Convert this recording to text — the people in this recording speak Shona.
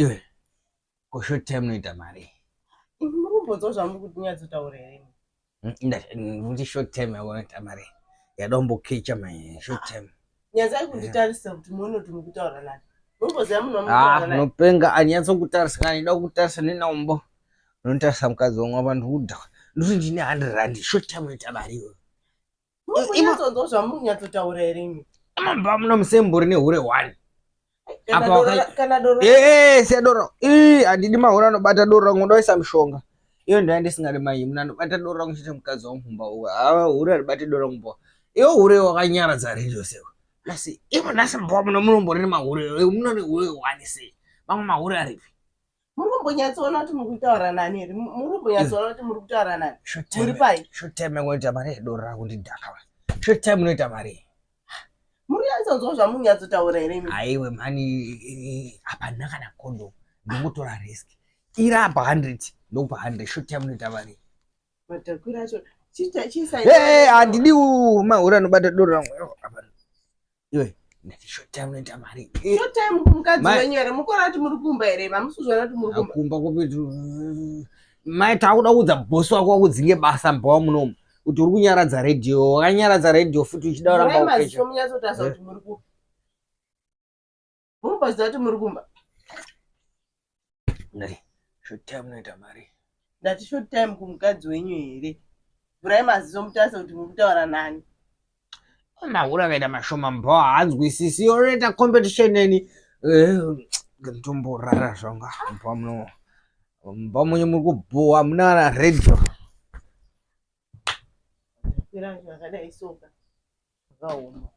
Iwe ko short time unoita mari? Imi muri kumbonzwa zvamuri kunyatsotaura here? Ndikuti short time yako unoita mari. Yadombokecha mai short time. Nyatsai kunditarisa kuti muone kuti muri kutaura nani. Murikuziva munhu wamuri Ah, unopenga anyatsokutarisa kana ndida kutarisa nenaumbo. Unotarisa mukadzi wangu apa ndikuda. Ndikuti ndine 100 rand short time unoita mari iwe. Mukunyatsonzwa zvamunyatsotaura here imi? Mamba muno musemburi nehure one. Kana doro kana doro. Eh, eh, siya doro. Eh, handidi mahure anobata doro rangu ndoisa mushonga. Iyo ndiyo ndisingadi mai munhu anobata doro rangu chete mukadzi wangu mumba uko. Ah, hure haribati doro rangu mumba. Iwe hure wakanyaradza radio seko. Nhasi ivo nhasi mumba muno munombori nemahure. Muno nehure one sei. Mamwe mahure aripi? Muri kumbonyatsoona kuti muri kutaura nani here? Muri kumbonyatsoona kuti muri kutaura nani? Muri pai? Short time unoita mari doro rako ndidhaka. Short time unoita mari. Muri kunyatsonzwa zvamunyatsotaura here imi? Aiwe mhani hapana kana condom. Ndingotora risk. Ira apa 100 ndokupa 100 short time unoita mari. Madhakwira acho chiisa. Hey, handidi mahure anobata doro rangu. Iwe ndati short time unoita mari. Short time kumukadzi wenyu here? Mukuona kuti muri kumba here? Hamusi kuzviona kuti muri kumba. Kumba kupi? Mai takuda kuudza boss wako wakudzinge basa mbawa munomu kuti uri kunyaradza radio wakanyaradza radio futi uchida kuramba ukecha. Munyatsotarisa kuti muri kupi. Mumboziva kuti muri kumba. Ndati short time unoita mari. Ndati short time kumukadzi wenyu here? Vhurai maziso mutarise kuti muri kutaura nani. Mahure akaita mashoma mbo haanzwisisi onoita competition neni. Eh, ndomborara zvangu mbo muno. Mbo munyu muri kubhowa muna kana radio. Kwira zvakadai soka. Zvakaoma.